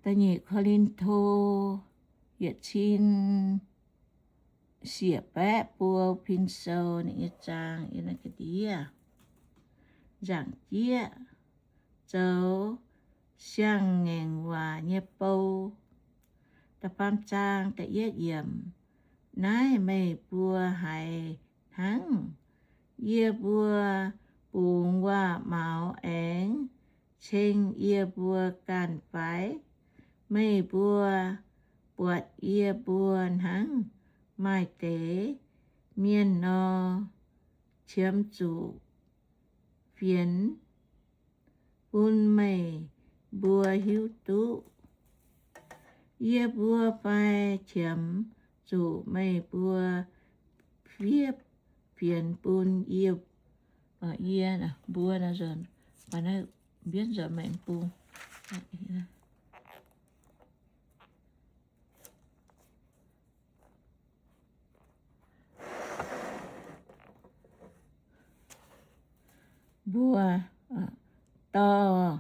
Da'nyeic Ko^lin^to yietc cin siec baeqv buo pin sou ninh nyei zaang yiem naaiv ga'ndiev. Nzaangc jieqv zoux siang-ngaengc waac nyei bou. Da'faam zaang da'yietv yiemc. Naaiv meih mbuo haiz hnangv. Yie mbuo bungx waac-maux aengx ceng yie mbuo ganh fai? Meih mbuo buatc yie mbuo hnangv maaih deix mienh nor, qiemx zuqc fienx bun meih mbuo hiuv duqv yie mbuo fai? Qiemx zuqc meih mbuo fiev fienx bun yie, yie mbuo nzunc, mbienv nzunc maengx bung. Mbuo dorh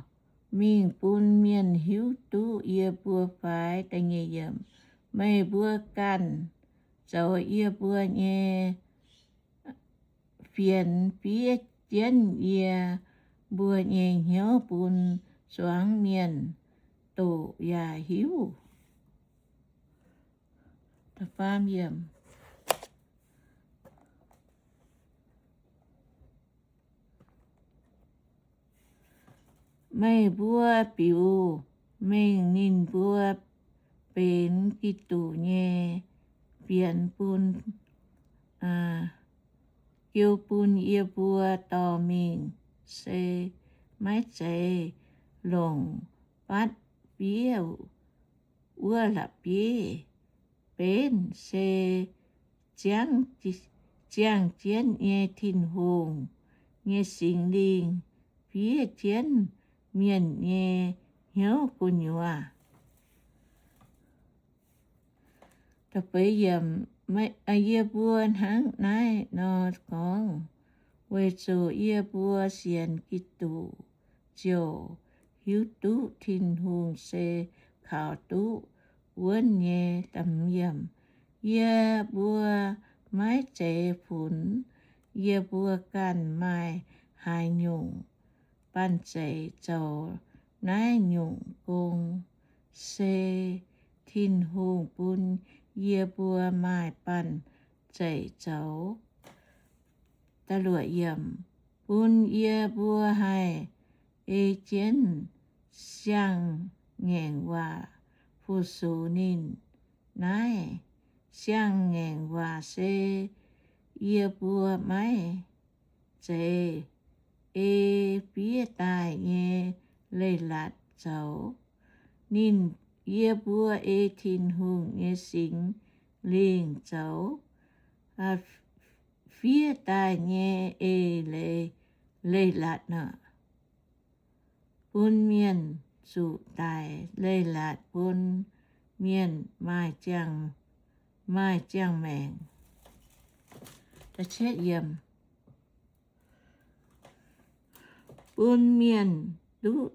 mingh bun mienh hiuv duqv yie mbuo fai? Meih mbuo ganh zoux yie mbuo nyei fienx, fiev jienv yie mbuo nyei hnyouv bun zuangx mienh doqc yaac hiuv. Meih mbuo biux mengh ninh mbuo benx Giduc nyei fienx bun, jiu bun yie mbuo dorh mingh, se maiv zeiz longc fatv fiev wuov la'bieiv benv, se ziangh, ziangh jienv nyei Tin-Hungh nyei Singx Lingh fiev jienv mienh nyei hnyouv gu'nyuoz. Yie mbuo hnangv naaiv nor gorngv weic zuqc yie mbuo sienx Giduc ziouc hiuv duqv Tin-Hungh se kaux duqv wuonv nyei. Yie mbuo maiv zeiz funx yie mbuo ganh maaih haaix nyungc banh zeic zoux naaiv nyungc gong. Se Tin-Hungh bun yie mbuo maaih banh zeic zoux, bun yie mbuo haih ei jienv siang-ngaengc waac fu-sux ninh. Naaiv siang-ngaengc waac se yie mbuo maiv zeiz ei fiev daaih nyei leiz-latc zoux. Ninh, yie mbuo ei Tin-Hungh nyei Singx Lingh zoux fiev daaih nyei eix leiz-latc nor, bun mienh zuqc daic. Leiz-latc bun mienh maaih ziangh, maaih ziangh maengc. Bun mienh duqv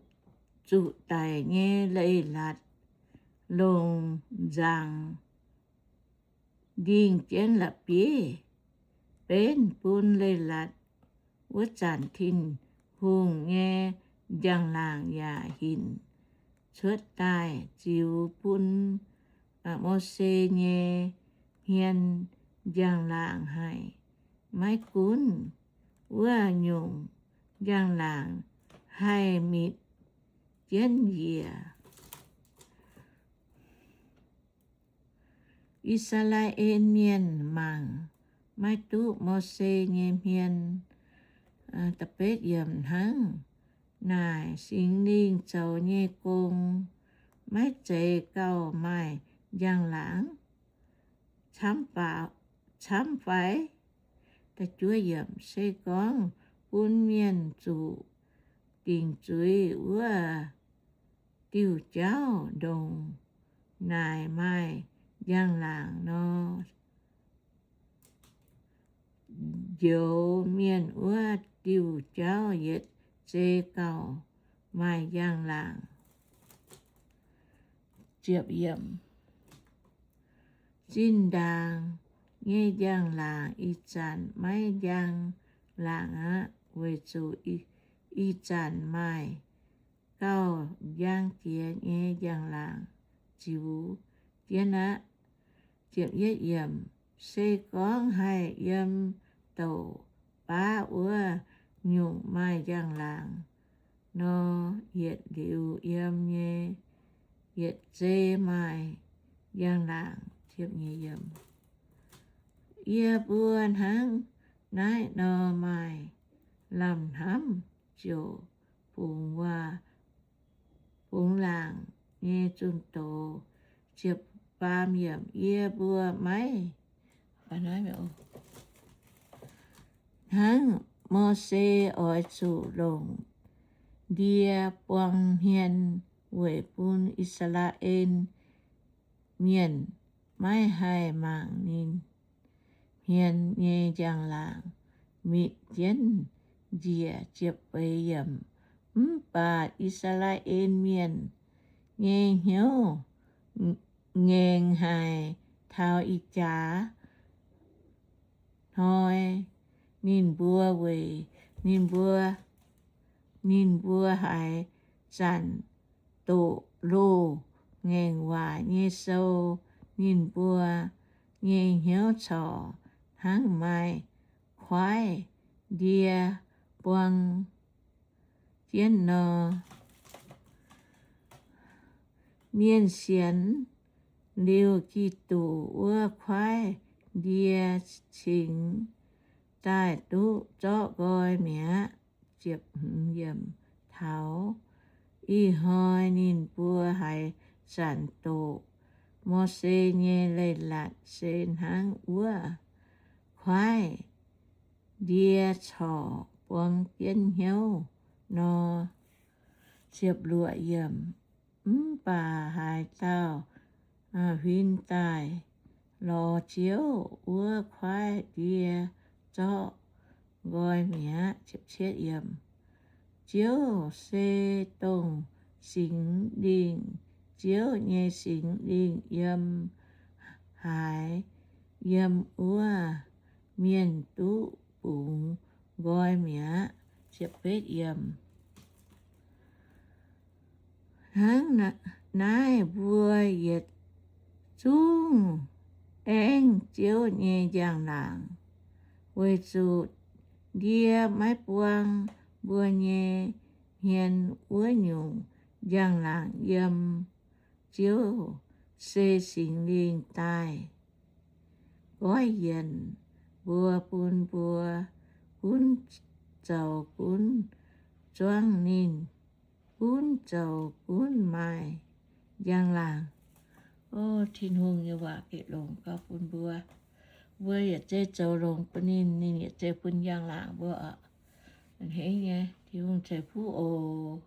zuqc daic nyei leiz-latc longc nzaangc ndingh jienv la'bieiv benv bun leiz-latc. Wuov zanc Tin-Hungh nyei njang-laangc yaac hinc cuotv daaih ziux bun Mose nyei hmien njang-laangc haic. Maiv gunv wuov nyungc, njang-laangc haih mitc jienv njiec. I^saa^laa^en Mienh mangc maiv duqv Mose nyei hmien. Hnangv naaic, Singx Lingh zoux nyei gong maiv zeiz gauh maaih njang-laangc camv fai? Se gorngv bun mienh zuqc dingc zuiz wuov diuh jauv ndongc naaic maaih njang-laangc nor, njoux mienh wuov diuh jauv yietc zei gauh maaih njang-laangc. Zinh ndaangc nyei njang-laangc ih zanc maiv njang-laangc aqv, weic zuqc ih zanc maaih gauh njang jiex nyei njang-laangc ziux jienv aqv. Se gorngv haih yiem douc baav wuov nyungc maaih njang-laangc nor, yietc liuz yiem nyei yietc zei maaih njang-laangc. Yie mbuo hnangv naaiv nor maaih lamh hnamv ziouc bungx waac, bungx laangc nyei zunh doz. Ziepc faam yiemc, yie mbuo maiv hnangv Mose oix zuqc longc ndie buang hmien weic bun I^saa^laa^en Mienh maiv haih mangc ninh hmien nyei njang-laangc mitc jienv njiec. Ziepc feix yiemc, mv baac I^saa^laa^en Mienh nyei hnyouv ngaengc haic taux ih jaax hnoi. Ninh mbuo weic, ninh mbuo, ninh mbuo haaix zanc doqc loz ngaengc waac nyei sou, ninh mbuo nyei hnyouv corc hnangv maaih kuaaiv ndie buang jienv nor. Mienh sienx liuz Giduc wuov kuaaiv ndie cingx daaih duqv zorqv nqoi mi'aqv. Taux ih hnoi ninh mbuo haaix zanc doqc Mose nyei leiz-latc se hnangv wuov kuaaiv ndie corc buang jienv hnyouv nor. Mv baac haaix dauh huin daaih lorz Ziouv, wuov kuaaiv ndie zorqv nqoi mi'aqv. Ziouv se dongh Singx Lingh, Ziouv nyei Singx Lingh yiem haaix, yiem wuov mienh duqv bungx nqoi mi'aqv. Hnangv naaiv mbuo yietc zungv aengv Ziouv nyei njang-laangc, weic zuqc ndie maiv buang mbuo nyei hmien wuov nyungc njang-laangc yiem Ziouv, se Singx Lingh daaih goiv yienc mbuo, bun mbuo gunv zoux gunv zuangv ninh, gunv zoux gunv maaih njang-laangc. O Tin-Hungh nyei waac gengh longx gauh bun mbuo. Mbuo yietc zei zoux longx bun ninh, ninh yietc zei bun njang-laangc mbuo oc. A'hneiv nyei, Tin-Hungh ceix fuqv oc.